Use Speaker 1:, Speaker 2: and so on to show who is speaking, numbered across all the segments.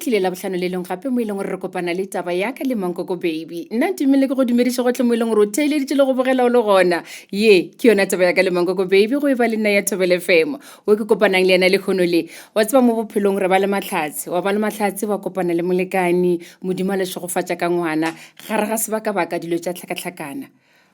Speaker 1: tlile la bohlano le leng gape mo e leng gore re kopana le taba ya ka le mankoko baby nna ntumele ke go dumediše gotlhe mo e leng gore o theeleditše le go bogela o le gona ye ke yona taba ya ka le mankoko baby go e ba le nna ya thobele fm o ke kopanang le yena lekgono le wa tseba mo bophelong re ba le mahlatse wa ba le mahlatse wa kopana le molekane modimo a le šegofatša ka ngwana gare ga sebakabaka dilo tša tlhakatlhakana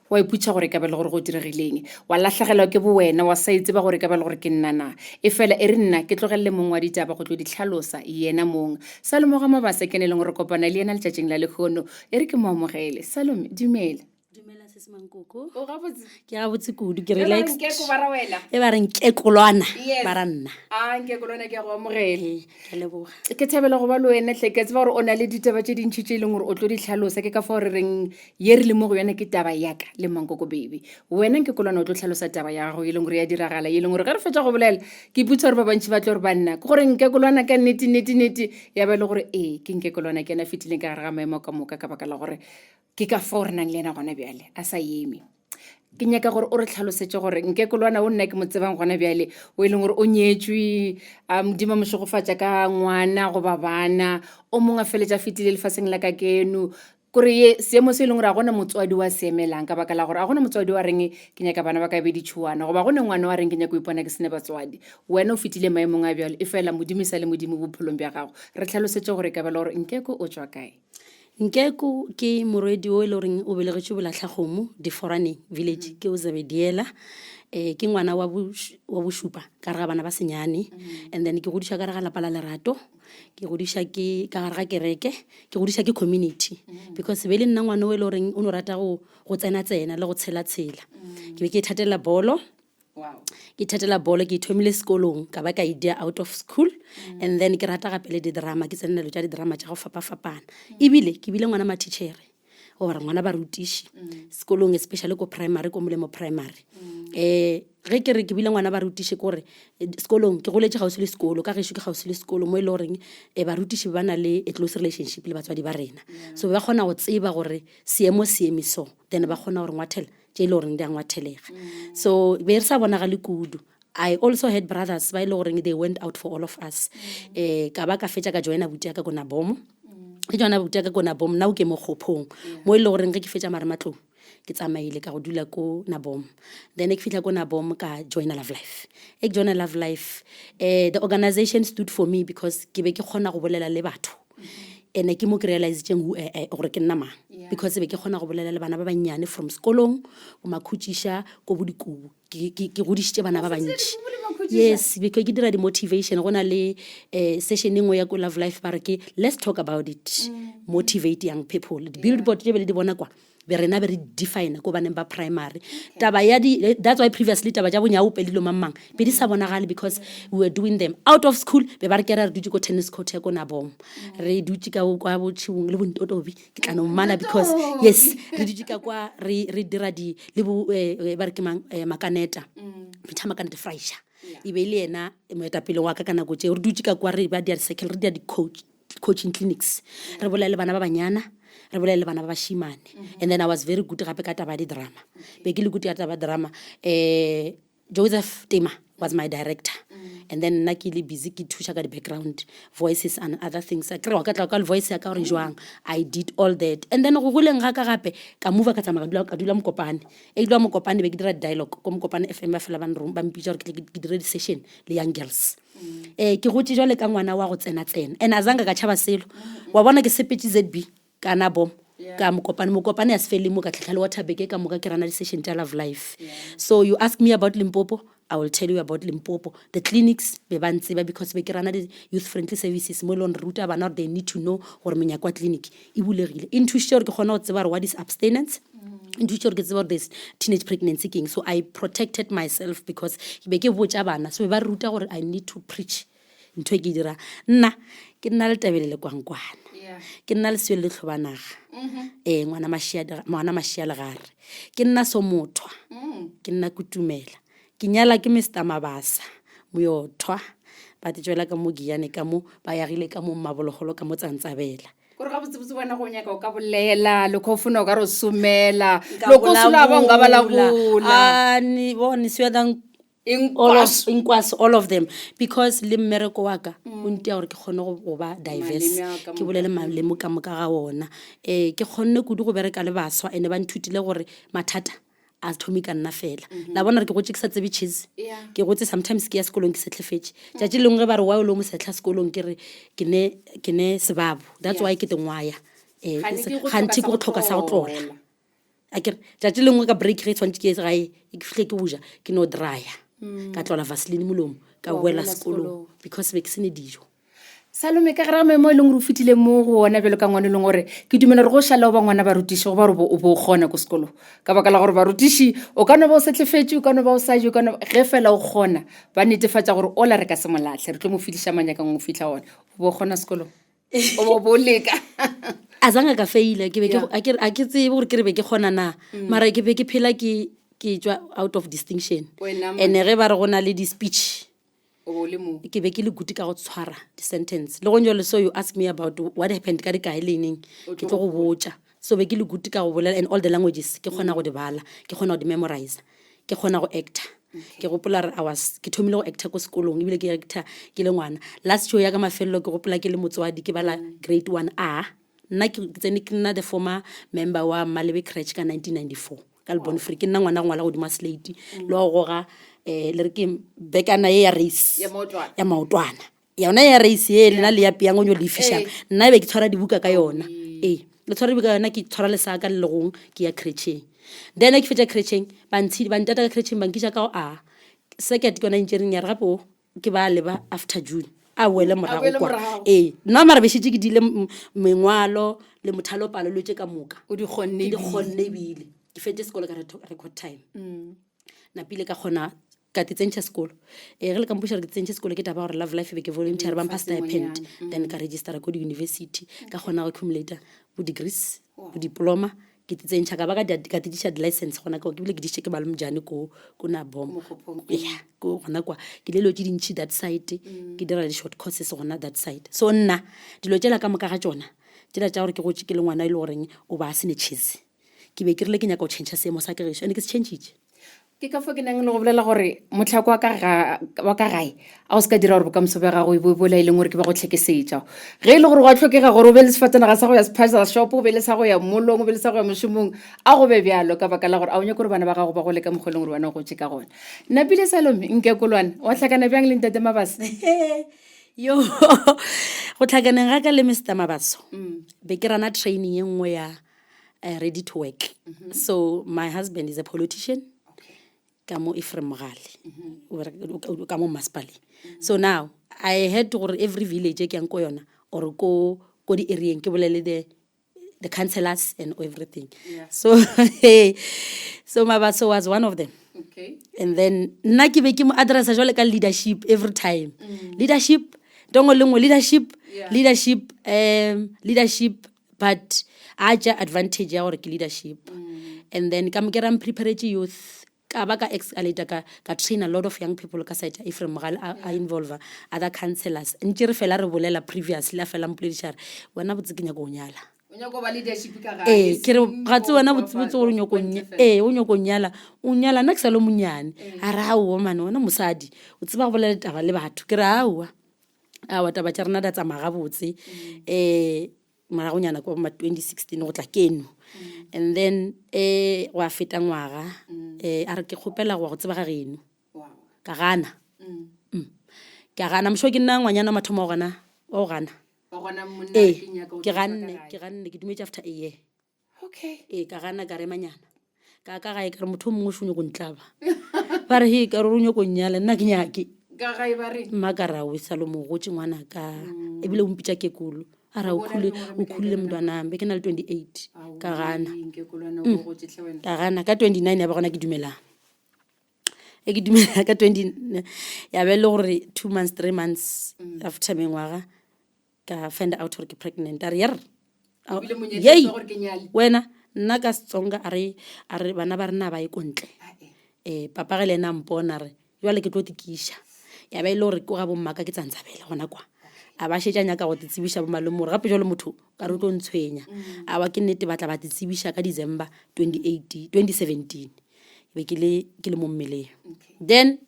Speaker 1: wa iputša gore e ka ba le gore go diregileng wa lahlegelwa ke bowena wa sa itseba gore e ka ba le gore ke nna na e fela e re nna ke tlogelele mong wa ditaba go tlo di hlalosa yena mong salomo ga mabasa ke ne e leng gore kopana le yena letšatšing la lekgono e re ke mo amogele salome dumela
Speaker 2: dumela se se mankoko
Speaker 1: o gabotse
Speaker 2: ke gabotse kudu ke
Speaker 1: E ba re
Speaker 2: relaxed
Speaker 1: nkeko ba ra wena
Speaker 2: e ba re nkekolwana
Speaker 1: Yes.
Speaker 2: ba ra nna
Speaker 1: a nkekolwana ke a go amogele
Speaker 2: ke a leboga
Speaker 1: ke thabela go ba le wena hle ke a tseba gore o na le ditaba tše dintšhi tše e leng gore o tlo di hlalosa ke ka fao re reng ye re le mo go yona ke taba yaka le mankoko baby wena nke kolwana o tlo tlhalosa taba ya gago e leng gore ya diragala e leng gore ge re fetsa go bolela ke iputsa gore ba bantšhi ba tlo gore ba nna ke gore nke kolwana ka nnete nnete nnete ya ba e le gore ee ke nke kolwana ke ena fetileng ka gare ga maemo ka moka ka baka la gore ke ka fao re nang le ena gona bjale a sa eme ke nyaka gore o re tlhalosetse gore nke kolwana o nna ke mo tsebang gona bjale o e leng gore o nyetswe a modimo a mo šegofatša ka ngwana goba bana o mongwe a feletša a fetile lefaseng la ka keno Kore ye seemo se e leng gore a gona motswadi wa se emelang ka baka la gore a gona motswadi wa reng ke nyaka bana ba ka be ditšhuana goba gone ngwana wa reng ke nyaka go ipona ke sene batswadi. Wena o fetile maemong a bjalo e fela Modimo e sa le Modimo bophelong bja gago. Re tlhalosetše gore e ka ba le gore Nkeko o tšwa kae.
Speaker 2: Nkeko ke morwedi o e le goreng o belegetšwe Bolahlakgomo, Diforaneng village, ke o Zebediela. Um ke ngwana wa wa bošupa ka gare ga bana ba senyane. And then ke godišwa ka gare ga lapa la lerato. Ke godiša ke ka gare ga kereke, ke godiša ke community because be le nna ngwana o e le goreng o no rata go go tsena tsena le go tshela tshela. Ke be ke ithatela bolo, ke ithatela bolo ke ithomile sekolong ka ba ka idea out of school and then ke rata gape le di-drama ke tsenela dilo tša di-drama tša go fapa-fapana. Ebile ke bile ngwana mathitšhere or ngwana barutiši sekolong especially ko primary ko molemo primary um ge ke re ke bile ngwana barutiši kore eh, sekolong ke goletše kgauswi le sekolo ka gešo ke kgauswi le sekolo mo e le goreng um barutiši ba na le a close relationship le batswadi ba rena so ba kgona go tseba gore seemo se eme so then ba kgona gore ngwathela tše e le goreng di a ngwathelega so be re sa bonagale kudu I also had brothers ba e le goreng they went out for all of us um ka ba ka fetša ka joina buti ya ka ko nabomo ke joina buti ya ka ko nabomo nna o ke mo kgophong mo e le goreng ge ke fetša marematlou ke tsamaile ka go dula ko nabom then ke fitlha ko nabom ka joina love life e ke joina love life um the organization stood for me because ke be ke kgona go bolela le batho ene ke mo ke realizetseng who eh, eh, gore ke nna mang because be ke kgona go bolela le bana ba bannyane from sekolong bo makhutšiša ko bodikubu ke ke- ke godišitše bana ba bantši yes because ke dira di-motivation go na le um session e nngwe ya ko love life ba re ke let's talk about it motivate young people di-billboard tše be le di bona kwa be rena be re define ko baneng ba primary taba ya di eh, that's why previously taba tša bonyaope le dilo mang mang be di sa bonagale because we were doing them out of school be ba re kera re dutše ko tennis court ya ko nabom re dutše ka kwa botšhiwong le bontotobi ke tla no mmala because yes re dutše ka kwa re re dira di le bo eh, eh, ba re ke mang eh, makaneta peter makaneta fraisha e be e le yena moetapele wa ka ka nako tšeo re dutše ka kwa re ba dia di-circle re dia di-coach coaching clinics re bolela le bana ba banyana re bolela le bana ba bashimane and then i was very good gape ka taba ya di-drama be ke le good ka taba ya drama um Joseph Tema was my director and then nna ke le busy ke thuša ka di-background voices and other things kry wa ka tla ka voice ya ka gore jwang i did all that and then go goleng ga ka gape ka mova ka tsamaya ka dula- ka dula mokopane e ke dula mokopane be ke dira dialogue ko mokopane f m ba fela ba nro- ba mpitša gore ke tle ke ke dire di-session le young girls um ke gotse jwale ka ngwana wa go tsena-tsena and azange ka tšhaba selo wa bona ke sepetse z b Kana bo ka mokopane mokopane ya se fele mo ka tlhatlha le waterbeke ka moka ke rana di-session tša love life so you ask me about limpopo i will tell you about limpopo the clinics be ba ntseba because be ke rana di-youth friendly services mo e leng re ruta bana gore they need to know gore monyako wa clinic e bulegile e nthušitše gore ke kgone go tseba gore what is abstinence e nthušitše gore ke tseba gore there's teenage pregnancy keng so i protected myself because ke be ke botša bana so be ba re ruta gore i need to preach ntho e ke e dirang nna ke nna letebele le kwankwana ke nna leswele le tlhobanaga mm-hmm. ee ngwana mašia legare ke nna somothwa mm. ke nna kutumela ke nyala ke mr mabasa moyothwa ba te tswela ka mo giyane ka mo ba yagile ka mo mmabologolo ka mo tsantsabela
Speaker 1: kore gabotsebotse wena go nyaka o ka bolela loko o funa o ka re somela loko o sola ba o nka balabola
Speaker 2: bone swedang. All of, inkwaso all of them because le mmereko wa ka o ntia gore ke kgone go ba diverse, ke bolele malemo ka moka ga ona. Um ke kgonne kudu go bereka le baswa and ba nthutile gore mathata a thome ka nna fela. La bona re ke gotse ke sa tsebe cheese, ke gotse sometimes ke ya sekolong ke setlhefetše. Tšatši lengwe ge ba re wa o le o mosetlha sekolong, ke re ke ne ke ne sebabo, that's why ke tengwaya. Um ganthe ke go tlhoka sa go tlola. A kere tšatši lengwe ka break ge tshwanetse ke gae, ke fihle ke boja ke no drya, ka tlola vaseline molomo, ka boela sekolong because be ke sene dijo.
Speaker 1: Salome, ka gare ga maemo e leng gore o fetile mo go ona bjalo ka ngwana, e leng gore ke dumela gore go šala o ba ngwana barutiši go ba gore o bo o kgona ko sekolong, ka baka la gore barutiši o ka no ba o setlefetše, o ka no ba o sa je, o ka no ge fela o kgona, ba netefatša gore ola re ka se mo latlhe, re tlo mo fihliša manyakang o fitlha gona. O bo o kgona sekolong, o bo bo leka?
Speaker 2: A zanga ka faila ke be ke a ke a ke tsebe gore ke re be ke kgona na, mara ke be ke phela ke ke tšwa out of distinction. And ge ba re go na le di-speech, ke be ke le good ka go tshwara di-sentence le go njalo. So you ask me about what happened ka dikae le neng, ke tlo go botša. So be ke le good ka go bolela and all the languages ke kgona go di bala, ke kgona go di memorize, ke kgona go actor. Ke gopola re I was ke thomile go actor ko sekolong, ebile ke actor ke le ngwana. Last show ya ka mafelelo ke gopola ke le motswadi, ke bala grade 1 A. Nna ke tsene ke nna the former member wa Malebe Crèche ka 1994 ka Lebone Free. Ke nna ngwana go ngwala godimo slate le wa go goga um le re ke bekana ye ya race ya maotwana, yona ya race ye lena le ya peang onyo le fišang. Nna e be ke tshwara dibuka ka yona, ee, le tshwara dibuka yona, ke tshwara lesaka le legong ke ya crècheng. Then ke fetša crècheng, ba ntshidi ba ntata ka crècheng, ba nkiša ka go a second, ke yona engineering ya re gape o ke ba leba after June a boele morago kwa. Ee, nna mara be šetše ke dile mengwalo le mothalopalo lo tše ka moka
Speaker 1: ke
Speaker 2: di kgonne, ebile ke fetse sekolo ka record time. Napile ka kgona ka te tsentšha sekolo. Ee, ge le ka mpoša gore ke tsentšhe sekolo, ke taba gore love life be ke volunteer, ba mpha stipend, then ka registera ko di-university, ka kgona go accumulata bo degrees, bo diploma. Ke te tsentšha ka ba ka ka te di-license gona ko, ke bile ke diše ke malomjane ko ko Nabom ya ko gona kwa. Ke le dilo tše dintšhi that side, ke dira di-short courses gona that side. So nna dilo tšela ka moka ga tšona tšela tša gore ke gotše ke le ngwana e le goreng o ba a sene cheese, ke be ke rile ke nyaka go change seemo sa ke gešo, and ke se changitše.
Speaker 1: Ke ka fo ke nang le go bolela gore mohlako wa ka ga wa ka gae a o se ka dira gore bokamoso bja gago e bo bola e leng gore ke ba go tlhekesetša. Ge e le gore gwa tlhokega gore o be le sefatanaga sa go ya sephaza shop, o be le sa go ya molong, o be le sa go ya mošomong, a go be bjalo, ka baka la gore a o nyake gore bana ba gago ba gole ka mokgwa e leng gore wena o gotše ka gona. Napile Salome, Nkekolwane, wa hlakana bjang le Ntate Mabasa?
Speaker 2: Yo, go tlhakaneng ga ka le Mr Mabaso, be ke rana training ye nngwe ya ready to work. So my husband is a politician ka mo Ephraim Mogale, o ka mo masepaleng. So now I had gore every village e ke yang ko yona or ko ko di-areeng ke bolele the councillors and everything. So so Mabaso was one of them. And then nna ke be ke mo addressa jwale ka leadership every time. Leadership nto nngwe le nngwe, leadership, leadership, leadership, but a tša advantage ya gore ke leadership. And then ka mo ke ra mpreparetse youth, ka ba ka escalator, ka train a lot of young people ka side ya Ephraim Mogale, a involve other councillors. Ntše re fela re bolela previously, a fela mpolediša re wena botse ke nyako o nyala. Ee, ke re ga tse wena botsebotse gore ee o nyako nyala, o nyala nna ke sa le monyane. A re aowa mane wena mosadi o tseba go bolela taba le batho. Ke re aowa aowa, taba tša rena di a tsamaya gabotse. Um moragonyana kwa ma 2016 go tla keno, and then um gwa feta ngwaga, um a re ke kgopela go go tseba ga geno. Ka gana, ke a gana mošo, ke nna ngwanyana wa mathomo wa gona wa go gana. Ee, ke ganne, ke ganne, ke dumetše after a year. Ee, ka gana, ka remanyana ka ka gae, ka re motho o mongwe o nyoko ntlaba, ba re he ka re o nyoko nnyala, nna ke nyake. Mma ka ra o salomo gotše ngwana ka, ebile o mpitša kekolo, a ra o khulile mntwaname, be ke na le 28. Ka gana, ka gana ka 29 ya ba gona ke dumelang. E ke dumela ka 20 ya be le gore 2 months, 3 months after mengwaga ka find out gore ke pregnant. A re yer yei wena nna ka Setsonga, a re a re bana ba rena ba ye ko ntle. Um papa ge le ena a mpona re jwale ke tlo tikiša, ya ba e le gore ko ga bommaka ke tsantsabela gona kwa, a ba šetša nyaka go te tsebiša bomalome gore gape jalo motho ka re o tlo ntshwenya. Awa ke nnete, ba tla ba te tsebiša ka December 2017, be ke le ke le mo mmeleng. Then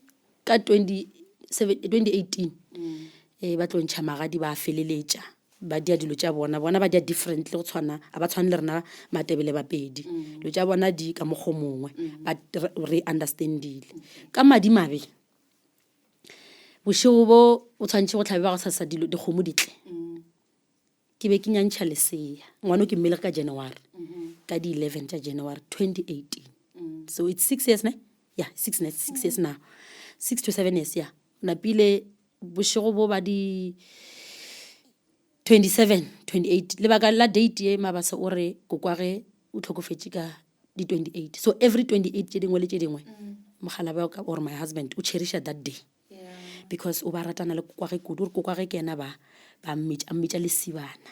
Speaker 2: Ka 2018 um ba tlo ntšha magadi ba feleletša ba dia dilo tša bona bona ba dia differently go tshwana a ba tshwane le rena matebele bapedi mm. dilo tša bona di ka mokgo mongwe mm. but re understandile ka madi mabe bošego bo o tshwanetse go tlhabe ba go sasa dilo dikgomo ditle mm. Ke be ke nyantšha lesea. Ngwana o ke mmelege ka January. Ka di 11 tša January 2018. So it's 6 years ne? Yeah, 6 ne, 6 years now. 6 to 7 years, yeah. Napile bošego bo ba di 27, 28. Lebaka la date ye Mabasa o re kokwage o tlhokofetše ka di 28. So every 28 tše dingwe le tše dingwe mogala wa ka or my husband o cherisha that day. because o ba ratana le kokwage kudu gore kokwage ke ena ba ba mmitša a mmitša lesibana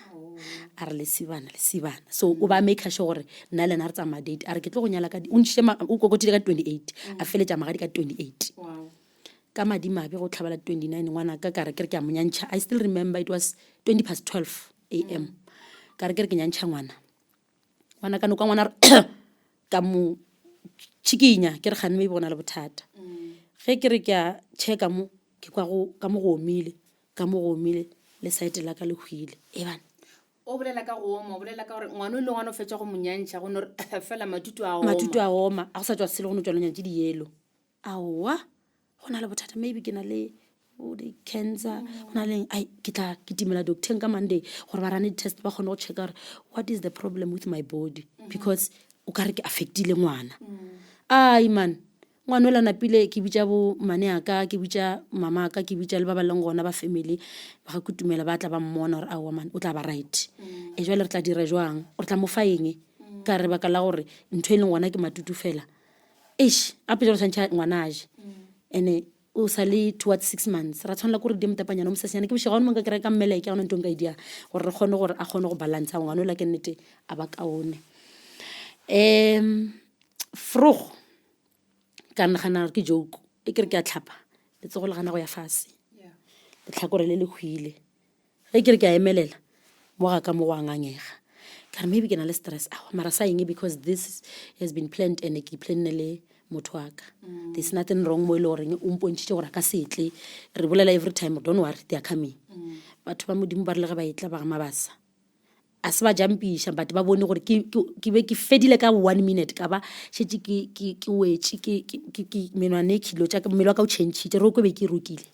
Speaker 2: a re lesibana lesibana so o ba maker sure gore nna le ena re tsamaya date a re ke tlo go nyala ka o ntšhitše o kokotile ka 28 a feletša magadi ka 28 ka madimabe go tlhabela 29 ngwana ka ka re ke re ke a mo nyantšha i still remember it was 20 past 12 am ka re ke re ke nyantšha ngwana ngwana ka no kwa ngwana re ka mo tšhikinya ke re gane maybe go na le bothata ge ke re ke a checka mo ke kwa go ka mo go omile ka mo go omile le side la ka le hwile e bana
Speaker 1: o bolela ka go oma o bolela ka gore ngwana o le ngwana o fetsa go mo nyantšha go no re fela matutu a oma
Speaker 2: matutu a oma a go sa tswa selo go no tswa lonyang tse di-yellow Aowa, go na le bothata maybe ke na le bo di-cancer go na leng ai ke tla ke timela docteng ka monday gore ba rane di-test ba kgone go checka gore what is the problem with my body because o ka re ke affectile ngwana ai man ngwana o la napile ke bitša bo mane a ka ke bitša mama ka ke bitša le ba ba leng gona ba family ba ga kutumela ba tla ba mmona gore aowa man o tla ba right e jwale re tla dira jwang re tla mo fa eng ka re baka la gore ntho e leng gona ke matutu fela Eish, gape jalo tshwanetse ngwana a je and-e o sa le towards six months ra tshwanela ke gore di motapanyana o mosesenyana ke bošego ga one mo nka kry-a ka mmeleke ga ona ntho nka e diang gore re kgone gore a kgone go balantsha ngwana ola ke nnete a ba kaone um frogo ka nagana gore ke joke e kere ke a tlhapa letsogo le gana go ya fase letlhakore le le hwile Ge ke re ke a emelela, mo ga ka mo go a ngangega. Ka re maybe ke na le stress. Aowa, mara sa eng because this has been planned and ke planne le motho wa ka. There's nothing wrong mo e le goreng o mpontšhitše gore a ka se tle. Re bolela every time, don't worry, they are coming. Batho ba Modimo ba rile ge ba etla ba ga Mabasa, a se ba jampiša but ba bone gore ke, ke, ke be ke fedile ka one minute ka ba šetše ke, ke, ke wetše ke, ke, ke, ke menwana e kilo tša ka mmele wa ka o changile roko be ke e rokile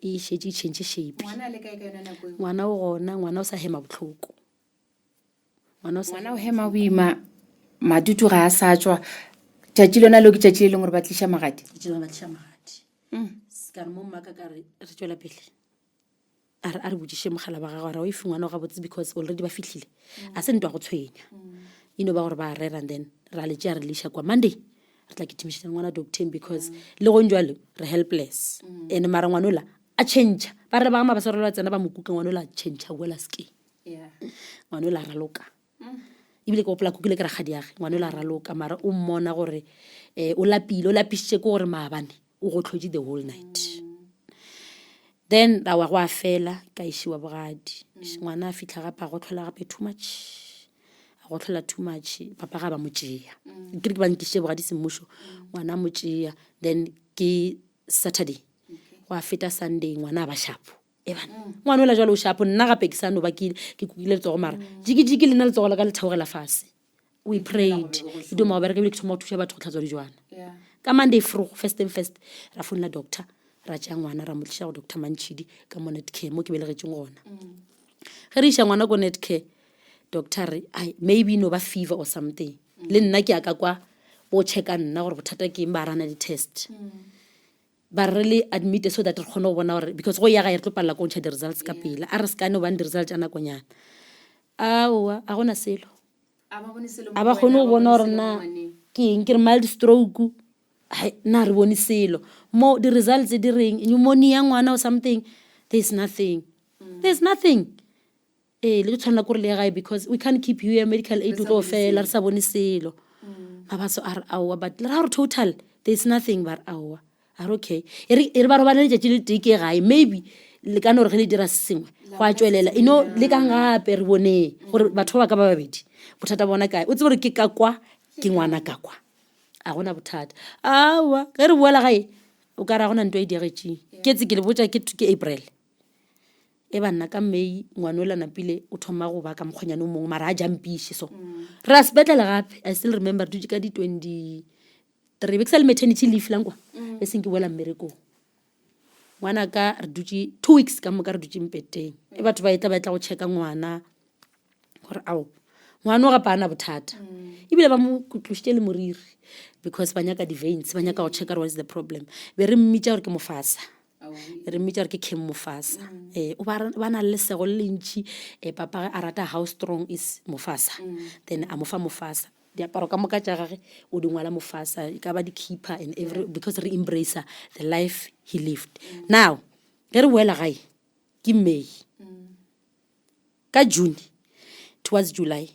Speaker 2: e šetše e change shape
Speaker 1: Ngwana a le kae ka yona nako eo?
Speaker 2: ngwana o gona ngwana o sa hema bohloko ngwana o sa
Speaker 1: Ngwana o hema boima, matutu ga a sa tšwa. Tšatši lona leo ke tšatši le leng gore ba tliša magadi.
Speaker 2: tšatši lona ba tliša magadi ka re mo mmaka ka re re tšwela pele a re a re botšiše mogala wa gagwe a re o ife ngwana wa gabotse because already ba fihlile a se ntwa go tshwenya e no ba gore ba rera and then ra le tšea re le iša kwa monday re tla kitimišetša ngwana docteng because le gong jalo re helpless and mara ngwana ola a change ba re ba gama ba swarelwa tsena ba mo kuka ngwana ola a change wela sekeng ngwana ola a raloka ebile ke gopola kukile ke rakgadiage ngwana ola a raloka mara o mmona gore um o lapile o lapišitše ke gore maabane o go tlhotše the whole night then ra wa go a fela ka išiwa bogadi ngwana a fitlha gape a gotlhola gape too much a gotlhola too much papa ga ba mo tšea ke re ke ba nkišitše bogadi semmušo ngwana a mo tšea then ke saturday go a feta sunday ngwana a ba shapo ebana ngwana ola jalo o shapo nna gape ke sa no ba ke ke kukile letsogo mara jikijiki le nna letsogo la ka le theogela fase we prayed ke duma go bereka ebile ke thoma go thuša batho go tlhatswa dijwana ka monday frogo first thing first ra founela doctor ra tšea ngwana ra mo tliša go doctor mantšhidi ka mo netcare mo ke belegetšeng gona ge re iša ngwana ko netcare doctor re ai maybe no ba fever or something le nna ke ya ka kwa bo checka nna gore bothata ke eng ba rana di-test ba re le admit so that re kgone go bona gore because go ya gae re tlo palela ko ntšha di-results ka pela a re se kane gobane di-results tša nakonyana aowa a gona selo
Speaker 1: A
Speaker 2: a ba kgone go bona gore na ke eng ke re mild stroke hai na re bone selo mo di-results di reng pneumonia ngwana or something there's nothing there's nothing ee le tshwanela kore le ye gae because we can't keep you here medical aid o tlo fela re sa bone selo mabaso a re aowa but le ra gore total there's nothing ba re aowa a re okay e re e re ba robale letšatši le tee ke gae maybe le ka no re ge le dira se sengwe go a tšwelela e no lekang gape re boneng gore batho ba ba ka ba babedi bothata bona kae o tsebe gore ke ka kwa ke ngwana ka kwa a gona bothata aowa ge re boela gae O ka re ga gona nto e diagetšeng. Ke tse ke le botša ke ke April. E ba nna ka May ngwana o la napile o thoma go ba ka mokgwanyane o mongwe mara a jampiše so. Re ya sepetlele gape I still remember re dutše ka di 23 be ke sa le maternity leave la nkwa e seng ke boela mmerekong. Ngwana ka re dutše two weeks ka moka re dutše mpeteng. E batho ba etla ba etla go checka ngwana gore ao ngwana o gape a na bothata ebile ba mo tlositše le moriri because ba nyaka di-veins ba nyaka go checka gore what is the problem be re mmitša gore ke mofasa re mmitša gore ke king mofasa ee o ba na le lesego le le ntši um papa a rata how strong is mofasa then a mo fa mofasa diaparo ka moka tša gage o di ngwala mofasa e ka ba di-keeper and every because re embracer the life he lived now ge re boela gae ke may Ka June towards July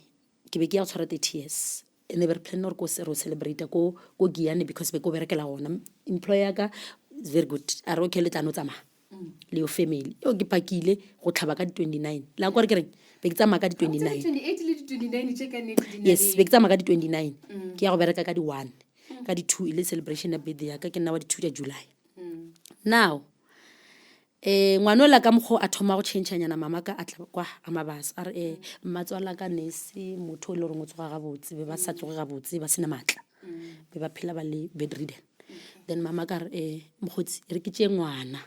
Speaker 2: ke be ke ya go tshwara 30 years and be re planne gore ko re celebrate ko ko Giyani because be ko berekela gona. Employer ya ka is very good a re okay le tla no tsamaya le yo family. Yo ke pakile go tlhaba ka di 29 la kwa re ke reng be ke tsamaya ka di 29
Speaker 1: 28 le di 29 tše ka nnete di na
Speaker 2: yes be ke tsamaya ka di 29 ke ya go bereka ka di 1 ka di 2 e le celebration ya birthday ya ka ke nna wa di 2 tša July. Now Um ngwanola ka mokgo a thoma go tšhentšhanyana mama ka a tla kwa a mabasa a re um mmatswala ka ne se motho o e le goreng o tsoga gabotse be ba sa tsoge gabotse ba sena maatla be ba phela ba le bedridden then mama ka re um mokgotsi e re ke tšee ngwana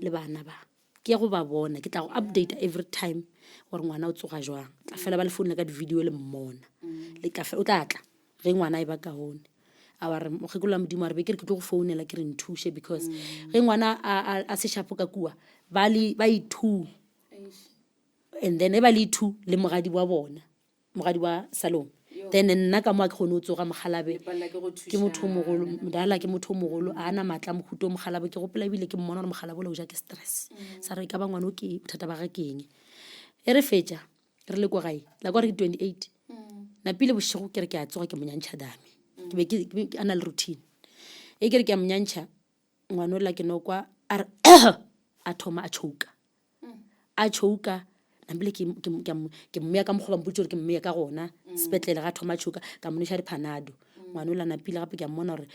Speaker 2: le bana ba ke ya go ba bona ke tla go update every time gore ngwana o tsoga jwang tla fela ba le founela ka di-video le mmona le tla o tla tla ge ngwana e ba kaone a wa re mokgekolo wa modimo a re be ke re ke tlo go founela ke re nthuše because ge ngwana a se shapo ka kua ba le ba i-two and then e ba le i-two le mogadi wa bona mogadi wa salome then nna ka mo a ke kgone go tsoga mogalabe ke motho o mogolo modala ke motho o mogolo a na maatla mohuto mogalabe ke gopola ebile ke mmona gore mogalabe o le o ja ke stress sa re e ka ba ngwana o ke bothata ba ga ke eng e re fetša re le kwa gae la kwa re ke 28 napile bošego ke re ke a tsoga ke monyantšha dame ke be ke a na le routine e ke re ke a monyantšha ngwana ola ke no kwa a re a thoma a choka a choka napile ke mmeya ka mokgwa ba mpotse gore ke mmeya ka gona sepetlele ga thoma a choka ka mo noša diphanado ngwana ola napile gape ke a mmona gore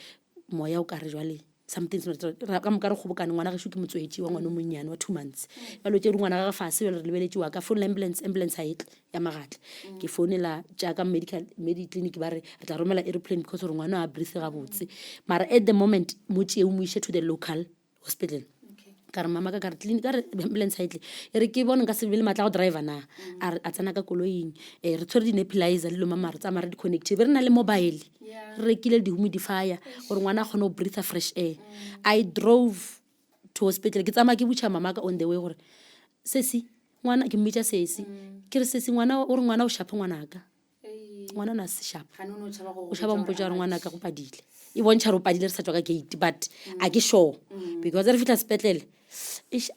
Speaker 2: moya o ka re jwale something's not right. Ra- ka moka re kgobokane ngwana gešo ke motswetši wa ngwana o monnyane wa 2 months bjalo tšere ngwana gage fase bjalo re lebeletše wa ka founela ambulance, ambulance ga e tle ya magatla ke founela tša ka medical medi clinic ba re re tla romela aeroplane because gore ngwana a breathe gabotse mara at the moment mo tšee o mo iše to the local hospital. Ka re mama ka ka re clinic ka re ambulance ga e tle e re ke bone nka se be le maatla a go driver na a re a tsena ka koloing um re tshwere di-nebulizer le lo mama re tsamaya re di connectile be re na le mobile re rekile le di-humidifier gore ngwana a kgone go breather fresh air. I drove to hospital ke tsamaya ke butšha mama ka on the way gore sesi ngwana ke mmitša sesi ke re sesi ngwana o re ngwana o shapo ngwanaka ngwana na se shapo o tšhaba mpotša gore ngwana ka go padile e bontšha gore o padile re sa tswa ka gate but a ke sure because re fitlha sepetlele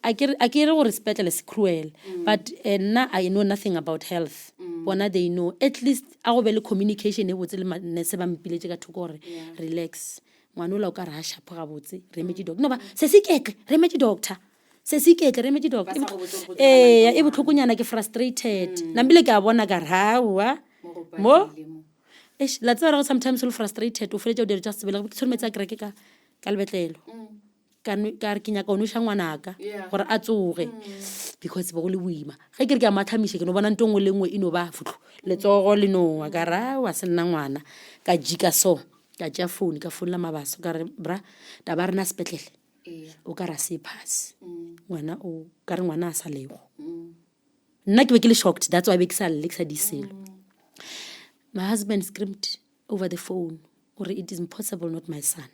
Speaker 2: a ke re gore sepetlele se cruel but nna I know nothing about health bona they know at least a go be le communication e botse le manese ba mpiletše ka thoko gore relax ngwana ola o ka re ga shapo gabotse re emetše doctor no ba se se ketle re emetše doctor se se iketle re emetše doctor ee e bohlokonyana ke frustrated nambile ke a bona ka re hawa mo eish la tseba gore sometimes o le frustrated o feletša o dira tša se tsebele ke tshwere metsi a kereke ka ka lebetlelo ka ka re ke nyaka go noša ngwanaka gore a tsoge because be go le boima ge ke re ke a matlhamiša ke no bona nto nngwe le nngwe e no ba fotlho letsogo le nowa ka re aowa se nna ngwana ka jika so ka tšea phone ka founela mabaso ka re bra taba ya rena sepetlele o ka ra se phase ngwana o ka re ngwana a sa lego nna ke be ke le shocked that's why be ke sa lle ke sa di selo my husband screamed over the phone gore it is impossible not my son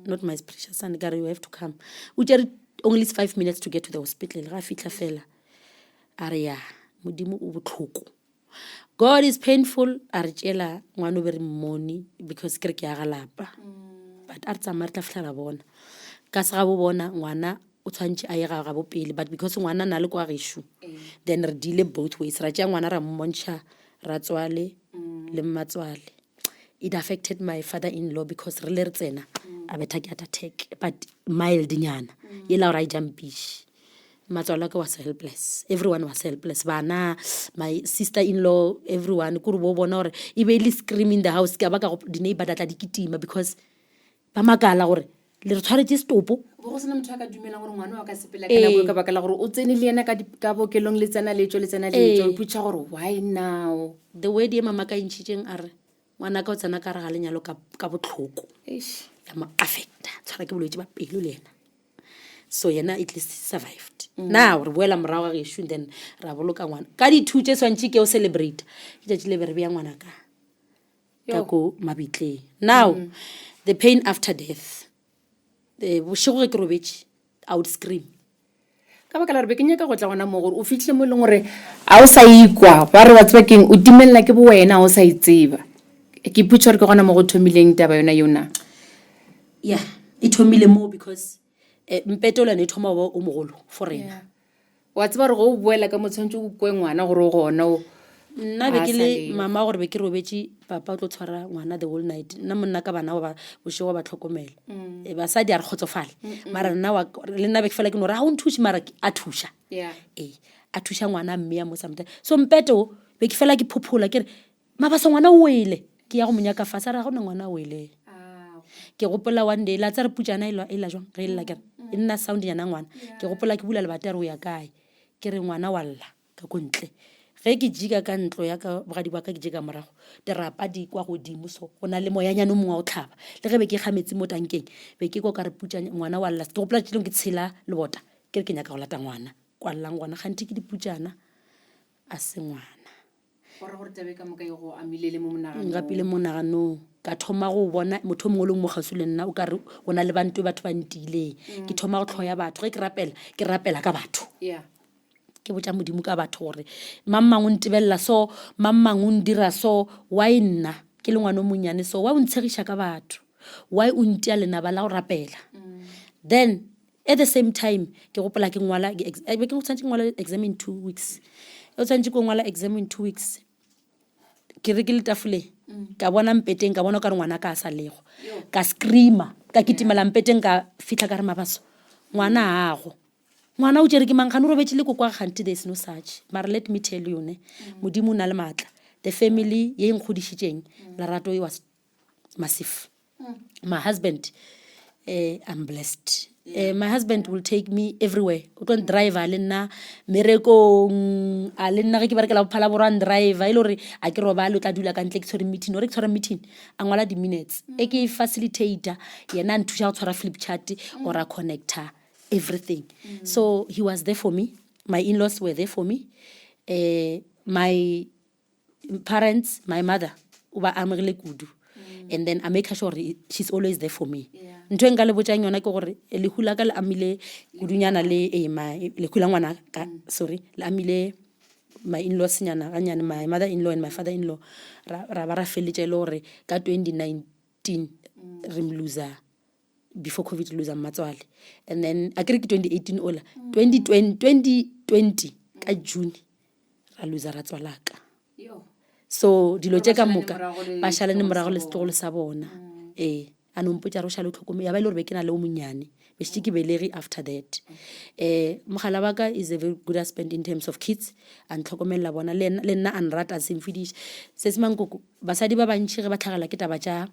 Speaker 2: not my precious son ka re you have to come o tšere only 5 minutes to get to the hospital ga fitlha fela a re ya modimo o botlhoko God is painful a re tšela ngwana o be re mmone because ke re ke aga lapa but a re tsamaya re tla fitlha ra bona ka se ga bo bona ngwana o tshwanetse a ye ga gabo pele but because ngwana na le kwa gešo then re deale both ways ra tšea ngwana ra mmontšha ratswale le mmatswale it affected my father in law because re le re tsena a betha ke heart attack but mild nyana yela gore a e jampiše matswalo a ka was helpless everyone was helpless bana my sister in law everyone kore bo bona gore e be e le scream in the house ke a ba ka di-neighbor da tla di kitima because ba makala gore Le re tshwaretše setopo.
Speaker 1: Bo go sena motho a ka dumelang gore ngwana wa ka sepela ka nako ka baka la gore o tsene le yena ka bookelong le tsena letšo le tsena letšo o ipotša gore why now.
Speaker 2: The word ye mama ka e ntšhitšeng a re ngwana ka o tsena ka re ga lenyalo ka botlhoko ya mo affecta tshwara ke bolwetse ba pelo le yena so yena at least survived mm. now re boela morago ga gešo then ra boloka ngwana ka dithu tše swantšhe ke o celebrate ke tšatši le be re beya ngwana ka ka ko mabitleng now mm. the pain after death eh, bošego ge ke robetše i would scream
Speaker 1: ka baka la gore be ke nyaka go tla gona mo gore o fitlhile mo e leng gore ga o sa ikwa ba re wa tseba keng o timelela ke bo wena ga o sa itseba ke ipotsa gore ke gona mo go thomileng taba yona yeo na
Speaker 2: ya e thomile mo because eh, mpete o le yone e thoma go ba o mogolo for rena
Speaker 1: Wa tseba gore go o boela ka mo tshwanetse o kwe ngwana gore o gona o.
Speaker 2: Nna be ke le mama gore be ke robetše papa o tlo tshwara ngwana the whole night nna monna ka bana ba bošego ba tlhokomela mm. e, basadi a re kgotsofale mara nna le nna be ke fela ke no re ga o nthuše mara a thuša ee a thuša ngwana mme ya mo sometime so mpete o be ke fela ke phophola ke re Mabaso ngwana o wele ke ya go mo nyaka fase a re ga gona ngwana o wele ke gopola one day la tsa re putšana e lla jwang ge e lla kere e nna sound nyana ngwana ke gopola ke bula lebati a re o ya kae ke re ngwana wa lla ka ko ntle ge ke jika ka ntlo ya ka bogadi ba ka ke jika morago dirapa di kwa godimo so go na le moyanyana o mongwe wa go tlhaba le ge be ke ga metsi mo tankeng be ke kwa ka re putšana ngwana wa lla ke gopola tšileng ke tshela lebota ke re ke nyaka go lata ngwana kwa llang gona ganthe ke diputšana a se ngwana
Speaker 1: Go ra gore taba e ka moka e go amile le mo monaganong.
Speaker 2: Ngapile mo monaganong ka thoma go bona motho o mongwe le mongwe mo kgauswi le nna o ka re o na le bantu batho ba ntiileng mm. ke thoma go tlhoya batho ge ke rapela ke rapela ka batho
Speaker 1: yeah.
Speaker 2: ke botša modimo ka batho gore mang mang o ntebelela so mang mang o ndira so why nna ke le ngwana o monnyane so why o ntshegiša ka batho why o ntia lenaba la go rapela mm. then At the same time ke gopola ke ngwala be ke tshwanetse ke ngwala exam in 2 weeks o tshwanetse ko ngwala exam in 2 weeks ke re ke le tafoleng mm. ka bona mpeteng ka bona ka re ngwana ka a sa lego ka screama ka kitimela mpeteng ka fitlha ka re mabaso ngwana ago ngwana o tšere ke mang gane o robetše le kokwa gante there is no such mara let me tell you ne mm. modimo o na le maatla the family ye e nkgodišitšeng mm. lerato e was massive my husband uh, i'm blessed uh, my husband will take me everywhere o tlo driver le nna merekong a le nna ge ke berekela bophala borwa driver e le gore a ke robale o tla dula ka ntle ke tshwere meeting ore ke tshwere meeting a ngwala di-minutes e ke facilitator yena a nthuša go tshwara flip chart or a connector everything so he was there for me my in-laws were there for me uh, my parents my mother o ba amegile kudu mm. and then a make sure gore she's always there for me ntho e nka le botsang yona ke gore eh, lehu la ka le amile kudunyana le eh, lehu la ngwana ka mm. sorry le amile my in-laws nyana ganyane my mother in-law and my father in-law ra ba ra feleletša e le gore ka 2019 mm. re mo loser before covid loser mmatswale and then a kere ke 2018 ola 2020 2020 ka june ra loser ratswalaka so dilo tše ka moka ba šalane morago le setlogolo sa bona mm. ee a no mpotša re o šale o tlhokomele ya ba e le gore be ke na le o monnyane be šetše ke belegi after that um mogala wa ka is a very good husband in terms of kids a ntlhokomelela bona le nna a nrata a semfediša se se mankoko basadi ba bantšhi ge ba tlhagelwa ke taba tša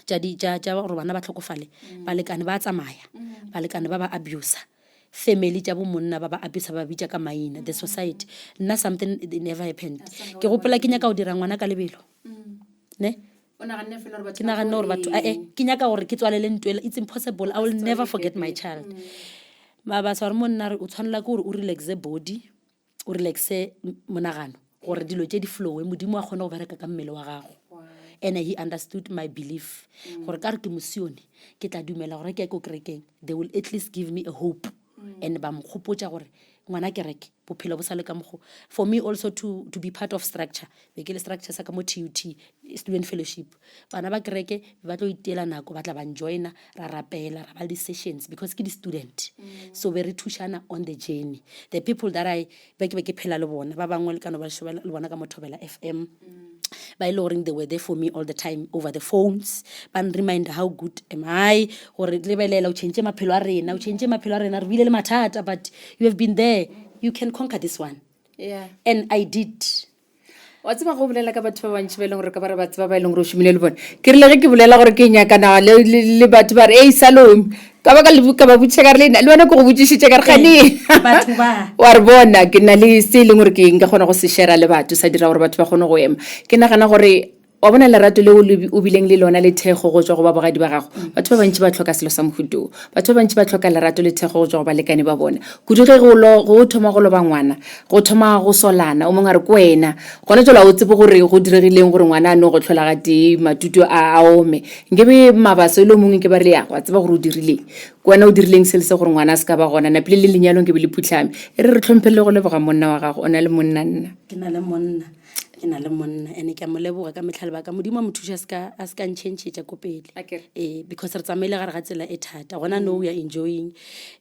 Speaker 2: tša di tša tša gore bana ba tlhokofale mm. balekane ba tsamaya mm. balekane ba ba abuser family tša bo monna ba ba abuser ba bitša ka maina the society nna something it never happened ke gopola ke nyaka go dira ngwana ka lebelo mm. ne ke naganne gore batho ae ke nyaka gore ke tswalele ntwela it's impossible i will never forget my child mabasa gore monna re o tshwanela ke gore o relaxe body o relaxe monagano gore dilo tše di flowe modimo a kgone go bereka ka mmele wa gago and he understood my belief mm. gore ka re ke mosione ke tla dumela gore ke ya ko kerekeng they will at least give me a hope mm. and ba mokgopotša gore ngwana kereke bophelo bo sa le ka mokgo for me also to, to be part of structure be ke le structure sa ka mo tut student fellowship bana ba kereke ba tlo iteela nako ba tla ba njoina ra rapela ra ba le di-sessions because ke di-student mm. so be re thušana on the journey the people that i be ke be ke phela le bona ba bangwe le kano ba le bona ka mothobela f m mm. ba e le goreng they were there for me all the time over the phones ba remind how good am i gore lebelela o change maphelo a rena o change maphelo a rena re bile le mathata but you have been there you can conquer this one
Speaker 1: yeah.
Speaker 2: and i did.
Speaker 1: Wa tseba go bolela ka batho ba bantši ba e leng gore ka ba re ba tseba ba e leng gore o šomile le bone. Ke rile ge ke bolela gore ke nyakana le, le, le batho ba re, Ei Salome, ka ba ka le, ka ba botšiša ka re le nna, le wena ke go botšišitše ka re gane.
Speaker 2: Batho ba.
Speaker 1: Wa re bona, ke na le se e leng gore ke nka kgona go se shera le batho sa dira gore batho ba kgone go ema. Ke nagana gore Wa bona lerato leo le o bileng le lona le thekgo go tšwa go babogadi ba gago? Batho ba bantši ba hloka selo sa mohuta wo. Batho ba bantši ba hloka lerato le thekgo go tšwa go balekane ba bona. Kudu ge go lo, go thoma go loba ngwana, go thoma go solana, o mongwe a re ke wena. Gona jwale ga o tsebe gore go diregileng gore ngwana a no go hlola gatee, matutu a, a ome. Nkebe Mabaso e le o mongwe nke ba rile, ya, wa tseba gore o dirileng. Ke wena o dirileng se le se gore ngwana a se ka ba gona. Napile le lenyalo nkebe le phuhlame. E re re hlomphe le go leboga monna wa gago. O na le monna nna.
Speaker 2: Ke na le monna. Ke na le monna and-e ke a mo leboga ka metlha lebaka modimo a mo thuša a se ka ntšhentšhetša ko pele.
Speaker 1: Akere.
Speaker 2: Ee, because re tsamaile gare ga tsela e thata gona no we are enjoying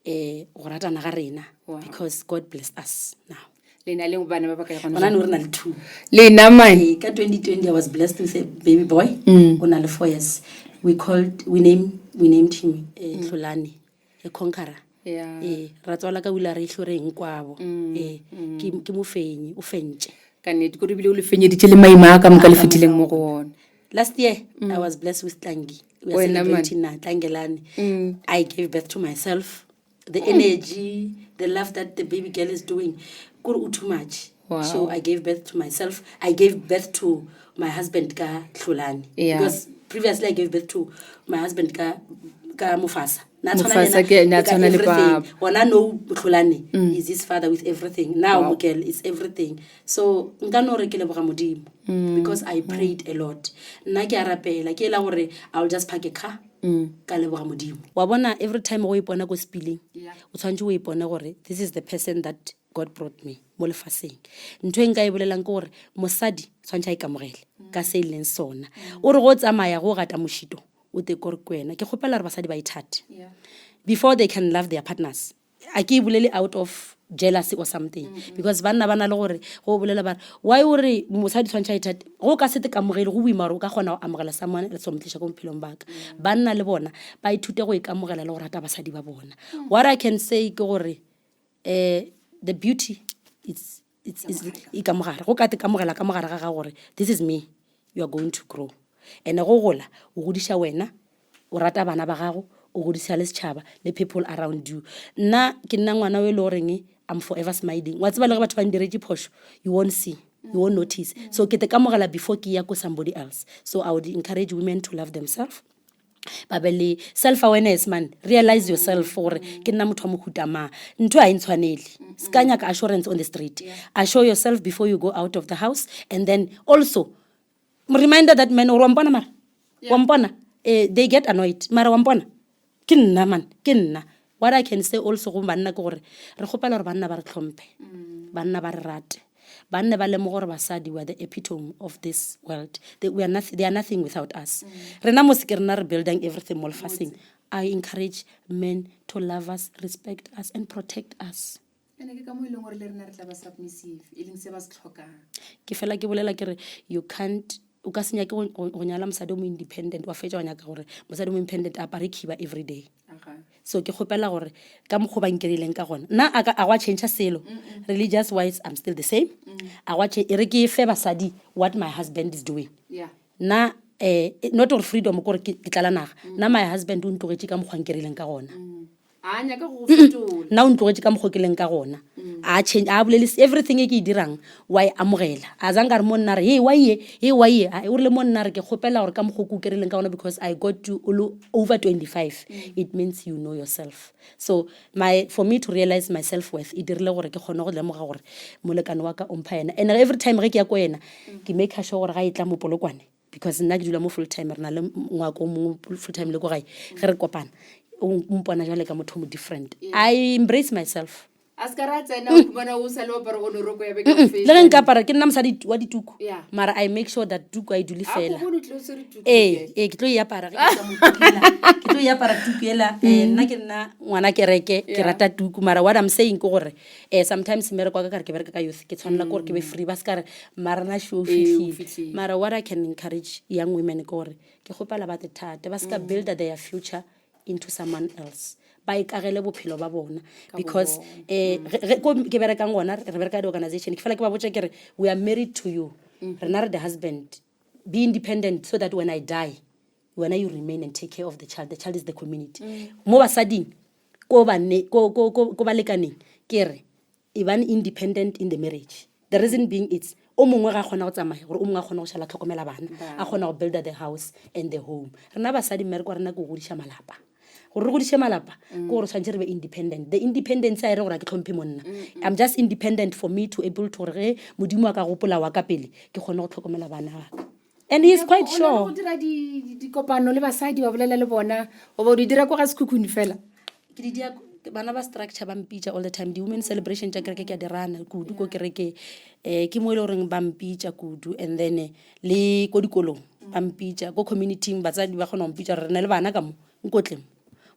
Speaker 2: um go ratana ga rena
Speaker 1: Wow.
Speaker 2: because God blessed us now.
Speaker 1: Le na le bana ba ba kae gona
Speaker 2: Gona
Speaker 1: jwale?
Speaker 2: no re na le two.
Speaker 1: Lena man.
Speaker 2: Ee, ka 2020 I was blessed with a baby boy o na le 4 years. We called, we name, we named him uh, Hlolani, a conqueror.
Speaker 1: Yeah.
Speaker 2: Ee, ratswala ka o ile a re e hlore hinkwabo. Ee, ke ke mofenyi, o fentše.
Speaker 1: Ka nnete, kore ebile o le fenyeditše le maima a ka moka le fetileng mo go ona.
Speaker 2: Last year, I was blessed with Tlangi. We are
Speaker 1: Wena man.
Speaker 2: celebrating now, Tlangelani. I gave birth to myself. The energy, the love that the baby girl is doing, kore o too much.
Speaker 1: Wow.
Speaker 2: So I gave birth to myself. I gave birth to my husband ka Hlolani.
Speaker 1: Yeah.
Speaker 2: Because previously I gave birth to my husband ka ka Mufasa. Na tshwana le
Speaker 1: Mufasa
Speaker 2: yena,
Speaker 1: ke- na
Speaker 2: ka
Speaker 1: tshwana le
Speaker 2: everything.
Speaker 1: papa.
Speaker 2: Gona no Hlolani is his father with everything. Now
Speaker 1: Wow.
Speaker 2: Mokel is everything. So nka no re ke leboga Modimo because I prayed a lot. Nna ke a rapela ke ela gore I will just park a car. Ka leboga Modimo. Wa bona every time go ipona ko sepileng, o tshwanetse o ipone gore this is the person that God brought me mo lefaseng. Ntho e nka e bolelang ke gore mosadi tshwanetse a ikamogele ka se e leng sona. O re go tsamaya go gata mošito o te kore ke wena. Ke kgopela gore basadi ba ithate before they can love their partners. A ke e bolele out of jealousy or something because banna ba na le gore go bolela ba re why o re mosadi tshwanetse a ithate, go ka se te kamogele go boima gore o ka kgona go amogela someone else wa mo tliša ko bophelong ba ka. Banna le bona ba ithute go ikamogela le go rata basadi ba bona. What I can say ke gore um the beauty it's, it's, it's, e ka mogare go ka te kamogela ka mogare ga gago gore this is me, you are going to grow. And-e go gola o godiša wena, o rata bana ba gago, o godiša le setšhaba le people around you. Nna ke nna ngwana o e le goreng I'm forever smiling. Wa tseba le ge batho ba ndiretše phošo, you won't see, you won't notice. So ke te kamogela before ke ya ko somebody else. So I would encourage women to love themselves, ba be le self awareness man, realize yourself gore ke nna motho wa mohuta mang, ntho ga e ntshwanele, se ka nyaka assurance on the street. Assure yourself before you go out of the house, and then also reminder that man gore wa mpona mara wa mpona, they get annoyed mara wa mpona ke nna man, ke nna. What I can say also go banna ke gore re kgopela gore banna ba re tlhomphe, banna ba re rate, banna ba lemoge gore basadi we are the epitome of this world. They, we are nothing, they are nothing without us. Rena mose ke rena re building everything mo lefaseng. I encourage men to love us, respect us and protect us.
Speaker 1: Ene ke ka mo e leng gore le rena re tla ba submissive, e leng se ba se tlhokang.
Speaker 2: Ke fela ke bolela ke re you can't, o ka se nyake go nyala mosadi o mo independent, wa fetša wa nyaka gore mosadi o mo independent a apare khiba every day. So ke kgopela gore ka mokgwa ba nkerileng ka gona, nna a ka a gwa change selo. Religious wise I'm still the same. A gwa e re ke fe basadi what my husband is doing. Nna not gore freedom kore ke tlala naga. Nna my husband o ntlogetše ka mokgwa nkerileng ka gona.
Speaker 1: A nyaka go go fetola.
Speaker 2: Nna o ntlogetše ka mokgwa ke leng ka gona. A change, a bolele everything e ke e dirang wa e amogela. A zang ka re mo nna re, hey, why ye? Hey, why ye? A, o rile mo nna re ke kgopela gore ka mokgwa ke o kerileng ka gona because I got you o le over 25. It means you know yourself. So my, for me to realize my self-worth, e dirile gore ke kgone go lemoga gore molekane wa ka o mpha yena. And every time ge ke ya ko yena, ke make sure gore ga e tla mo Polokwane, because nna ke dula mo full time, re na le ngwako o mongwe full time le ko gae, ge re kopana o mpona jwale ka motho o mo different. I embrace myself.
Speaker 1: A se ka ra tsena o khumana o sa le apara o no roko ya beke go
Speaker 2: Le ge nka apara ke nna mosadi wa dituku, mara I make sure that tuku a e dule fela.
Speaker 1: A go tlo se re tuku.
Speaker 2: Ee, ee, ke tlo e apara ge ke tswa mo tuku ela. Ke tlo e apara tuku ela. Nna ke nna ngwana kereke, ke rata tuku, mara what I'm saying ke gore sometimes mmereko wa ka ka re ke bereka ka youth, ke tshwanela ke gore ke be free, ba se ka re mara na sure o fihlile. Mara what I can encourage young women ke gore ke kgopela ba te thate, ba se ka builder their future into someone else, ba ikagele bophelo ba bona. Because ko ke berekang gona, re bereka di-organization, ke fela ke ba botša ke re we are married to you. Rena re the husband, be independent so that when I die, wena you remain and take care of the child. The child is the community. Mo basading, ko banne, ko, ko, ko, ko balekaneng, ke re, e bane independent in the marriage. The reason being it's, o mongwe ga a kgona go tsamaya gore o mongwe a kgone go šala tlhokomela bana, a kgona go builda the house and the home. Rena basadi mmereko wa rena ke go godiša malapa. Gore re godiše malapa, ke gore tshwanetse re be independent. The independence a e re gore a ke tlhomphe monna. I'm just independent for me to able to gore ge Modimo a ka gopola wa ka pele, ke kgone go tlhokomela bana ba ka. And he is quite sure.
Speaker 1: O dira dikopano le basadi wa bolela le bona, goba o di dira kwa ga Sekhukhune fela?
Speaker 2: Ke di dia, bana ba structure ba mpitša all the time. Di-women celebration tša kereke ke a di rana kudu ko kerekeng. Ke mo e le goreng ba mpitša kudu, and then le ko dikolong ba mpitša, ko community-ing batsadi ba kgona go mpitša gore re na le bana ka mo, nkotle mo.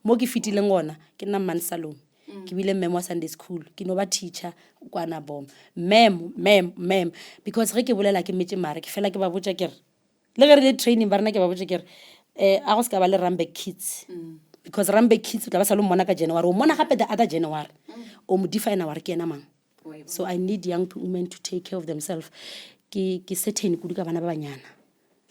Speaker 2: Mo ke fetileng gona, ke nna Mmane Salome. Ke bile ma'am wa Sunday school, ke no ba teacher kwana boma. Ma'am, ma'am, ma'am. Because ge ke bolela ke metše mare, ke fela ke ba botša ke re, le ge re le training ba rena ke ba botša ke re, a go se ka ba le Randburg kids. Because Randburg kids o tla ba sa le mmona ka January, o mmona gape the other January. O mo define wa re ke yena mang. So I need young women to take care of themselves. Ke, ke certain kudu ka bana ba banyana.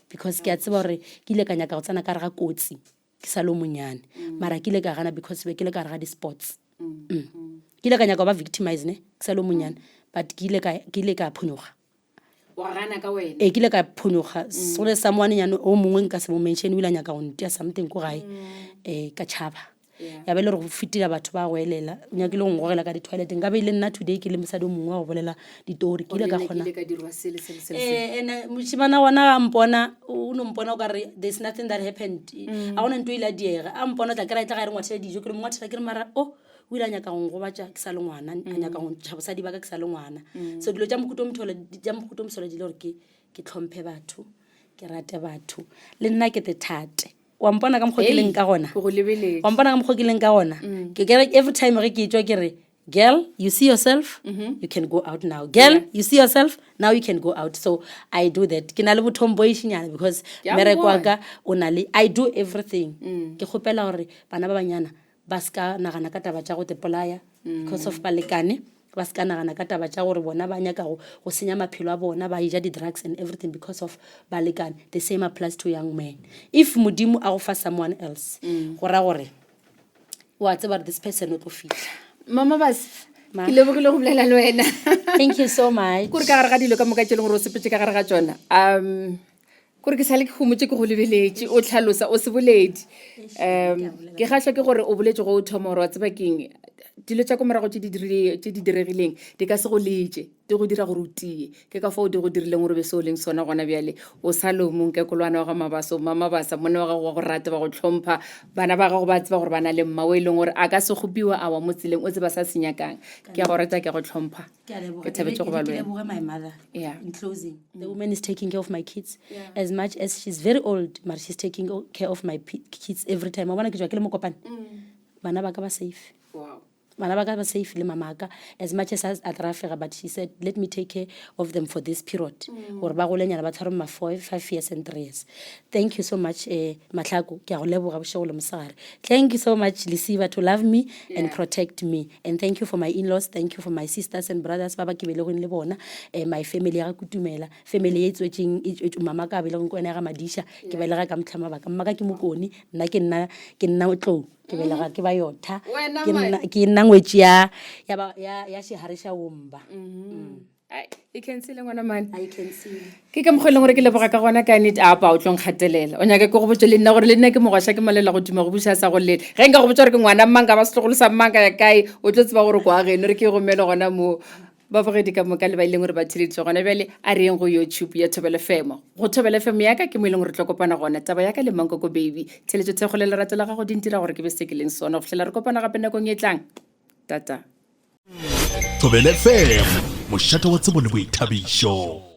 Speaker 2: Because ke a tseba gore ke ile ka nyaka go tsena ka gare ga kotsi ke sa le o monyane. Mara ke ile ka gana because be ke le ka gare ga di-sports. Ke ile ka nyaka go ba victimize ne, ke sa le o monyane. But ke ile ka, ke ile ka phonyoga.
Speaker 1: Wa gana ka wena.
Speaker 2: Ee, ke ile ka phonyoga. Go le someone nyane o mongwe nka se mo mention, o ile a nyaka go ntia something ko gae. Ka tšhaba. Ya be e le gore go fetile batho ba goelela, o nyakile go ngogela ka di-toilet. Nka be e le nna today ke le mosadi o mongwe wa go bolela ditori, ke ile ka kgona. Ee, and-e mošemane gona ga mpona, o no mpona o ka re there's nothing that happened. Ga gona ntho e ile a diega. A mpona o tla kry-a e tla ga e re ngwathele dijo, ke re mo ngwathela ke re mara oh, o ile a nyaka go ngobatša ke sa le ngwana, a nyaka go ntšha bosadi ba ka ke sa le ngwana. So dilo tša mohuta o motho tša mohuta o mosola di ile gore ke ke tlhomphe batho, ke rate batho, le nna ke te thate. Wa mpona ka mokgwa ke leng ka gona?
Speaker 1: Ke go lebeletše.
Speaker 2: Wa mpona ka mokgwa ke leng ka gona? Ke kere every time ge ke tšwa ke re, girl, you see yourself, you can go out now. Girl, you see yourself, now you can go out. So I do that. Ke na le botomboyish-nyana because
Speaker 1: Ke a
Speaker 2: mmereko wa
Speaker 1: bona.
Speaker 2: ka o na le, I do everything. Ke kgopela gore bana ba banyana ba se ka nagana ka taba tša go tepolaya because of balekane, ba se ka nagana ka taba tša gore bona ba nyaka go, go senya maphelo a bona, ba eja di-drugs and everything because of balekane. The same applies to young men. If Modimo a go fa someone else, go ra gore wa tseba gore this person o tlo fihla.
Speaker 1: Mama Base,
Speaker 2: Ma.
Speaker 1: ke lebogile go bolela le wena.
Speaker 2: Thank you so much.
Speaker 1: Kore ka gare ga dilo ka moka tše e leng gore o sepetse ka gare ga tšona, kore ke sale ke homotše ke go lebeletše o tlhalosa o se boledi. Ke kgahlwa ke gore o boletše go o thoma gore wa tseba keng, dilo tša ko morago tše di dirile, tše di diregileng di ka se go letše, di go dira gore o tie. Ke ka fao di go dirileng gore o be se o leng sona gona bjale. O Salomo nkekolwana wa ga Mabaso, mma Mabasa, monna wa gago wa go rata, wa go hlompha, bana ba gago ba tseba gore ba na le mma o e leng gore a ka se kgopiwa a wa mo tseleng, o tseba sa se nyakang. Ke a go rata, ke a go hlompha.
Speaker 2: Ke a leboga.
Speaker 1: Ke thabetše go ba le
Speaker 2: Ke
Speaker 1: wena.
Speaker 2: leboge my mother.
Speaker 1: Yeah.
Speaker 2: In closing, the woman is taking care of my kids. As much as she's very old, but she's taking care of my kids every time. Wa bona ke tšwa ke le mokopane. Bana ba ka ba safe.
Speaker 1: Wow.
Speaker 2: Bana ba ka ba safe le mama ka. As much as a trafega, but she said, let me take care of them for this period. Gore ba golenyana ba tshware ma 4, 5 years and 3 years. Thank you so much, Mahlako. Ke a go leboga bošego le mosegare. Thank you so much, Lesiba, to love me and protect me. And thank you for my in-laws, thank you for my sisters and brothers ba ba ke belegweng le bona, my family ya ga Kutumela, family e tswetšeng, e tswetšwe, mama ka belegweng ke wena ya ga Madiša, ke belega ka motlha mabaka. Mmaka ke Mokone, nna ke nna, ke nna Tlou, ke belega ke ba Yotha,
Speaker 1: Wena
Speaker 2: ke
Speaker 1: man.
Speaker 2: nna, ke nna ngwetši ya, ya ba, ya, ya Shehare Sha Womba.
Speaker 1: Ai, e cancele ngwana mane.
Speaker 2: I can see.
Speaker 1: Ke ka mokgwa e leng gore ke leboga ka gona ka nnete. Apa o tlo nkgatelela. O nyaka ke go botse le nna gore le nna ke mogwaša ke malela go tuma go buša sa go lele. Ge nka go botsa gore ke ngwana mang ka ba setlogolo sa mang ka ya kae, o tlo tseba gore kwa geno re ke gomele gona moo. Babogedi ka moka le ba e leng gore ba theleditše gona bjale, a re yeng go YouTube ya Thobela FM. Go Thobela FM ya ka ke mo e leng gore re tlo kopana gona. Taba ya ka le Mankoko Baby. Theletšo, thekgo le lerato la gago di ntira gore ke be se ke leng sona. Go fihlela re kopana gape nakong e tlang. Tata.
Speaker 3: Thobela FM, mošate wa tsebo le boithabišo.